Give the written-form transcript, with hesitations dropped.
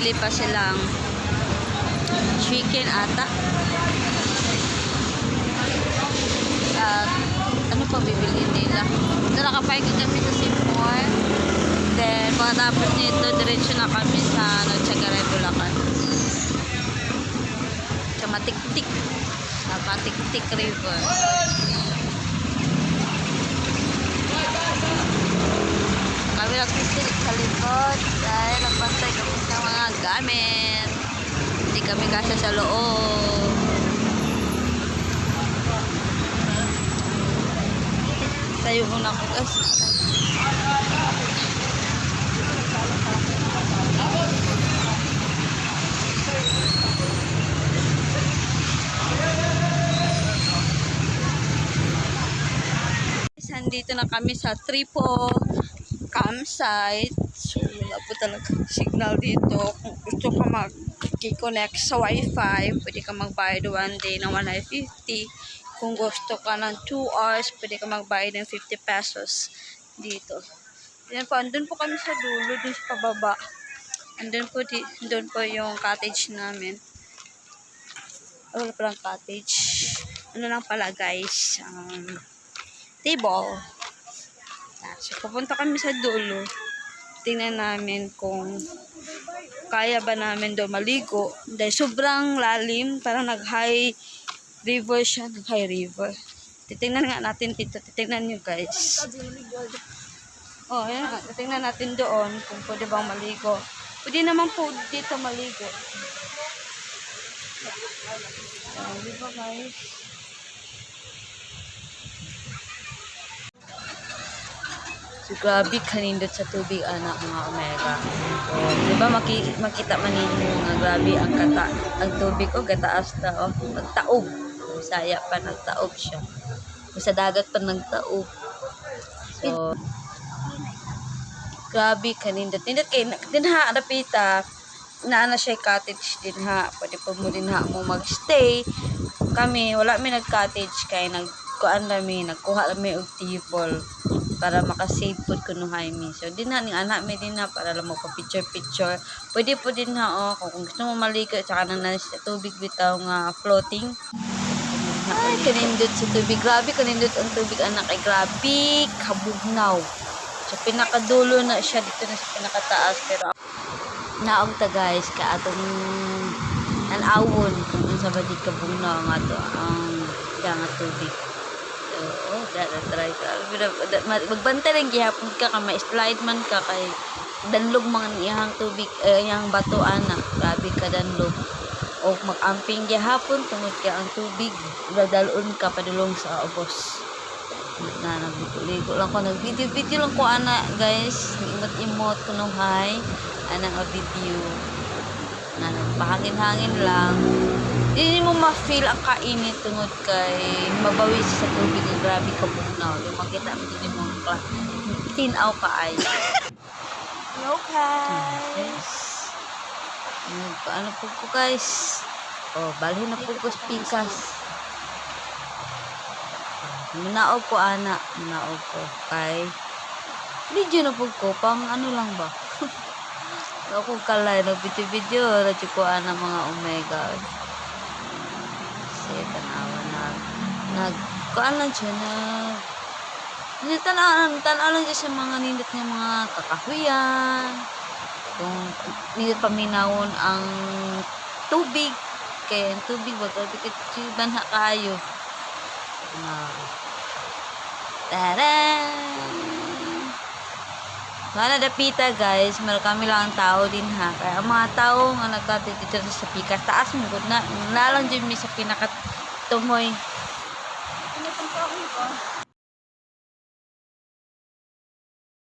Bibili pa silang chicken ata. At ano pa bibilhin nila? So, nakaparking kami sa Seymour. Then, pagkatapos nito, diretso na kami sa Nochegaray, Bulacan. Sa Matiktik. Sa Matiktik River. Kami lang sa likod dahil nagbantay kami sa mga gamit. Hindi kami kasya sa loob. Tayo muna ako, guys. Andito na kami sa Tripo campsite. So, wala po talaga signal dito. Kung gusto ka mag-connect sa wifi, pwede ka magbayad one day ng 150. Kung gusto ka ng 2 hours, pwede ka magbayad ng 50 pesos dito. Yan po, andun po kami sa dulo, dun sa pababa. Andun po, andun po yung cottage namin. Oh, wala palang cottage. Ano lang pala, guys, table. So, pupunta kami sa dulo. Tingnan namin kung kaya ba namin doon maligo. Dahil sobrang lalim, parang nag-high river siya. Nag-high river. Titingnan nga natin dito. Titingnan nyo, guys. Oh, ayan nga. Titingnan natin doon kung pwede bang maligo. Pwede naman po dito maligo. Oh, di ba, guys? So, grabe kanindot sa tubig, anak, mga omega. So, di ba makita man ninyo nga grabe ang kata ang tubig oh, gataas ta oh, nagtaob. Bisaya pa, nagtaob siya. Kung sa dagat pa nagtaob. So, grabe kanindot. Nindot kay dinha rapita naa na siya cottage dinha. Pwede po mo dinha mo magstay. Kami wala mi nag-cottage kay nagkuan rami, nagkuha rami og table para makasave pud kunuhay mi. So dinha ning anak mi dinha para lang magpa-picture picture. Pwede po dinha oh kung gusto mo maligo, tsaka na na sa tubig bitaw nga floating. Ay, kanindot sa tubig. Grabe kanindot ang tubig, anak, ay grabe kabugnaw. So pinakadulo na siya dito na sa pinakataas, pero naog ta, guys, ka atong tan-awon kung unsa ba di kabugnaw ang ato ang nga tubig. So, oh, da, da, try ka. Pero, magbantay lang gihapon ka ka ma-slide man ka kay danlog mga iyang tubig, eh, iyang bato ana. Grabe ka danlog. O mag-amping gihapon tungod kay ang tubig dadalon ka padulong sa ubos. Na nagligo lang ko, nag-video video lang ko ana, guys, imot-imot kunuhay ana nga video na nagpahangin-hangin lang. Hindi mo ma-feel ang kainit tungod kay mabawi siya sa tubig nga grabe ka bugnaw. Yung makita mo din mo tinaw ka ay. Hello, guys. Paano po ko, guys? Oh, balhin na po ko sa pikas. Munaog ko ana, munaog ko kay video na po ko pang ano lang ba. Ako kalay nag video video ra jud ko ana, mga omega. Kasi tanawa na nag kuan lang siya na hindi tanaw tanaw lang siya sa mga nindot nga mga kakahuyan. Kung nindot paminawon ang tubig kay ang tubig ba grabe ka banha kaayo. Na Taran! Mana dapita, guys, meron kami lang ang tao din ha. Kaya ang mga tao nga nagkatid dito sa pikas, taas mo gud na nalang jud mi sa pinakatumoy. Ano itong kahoy ko?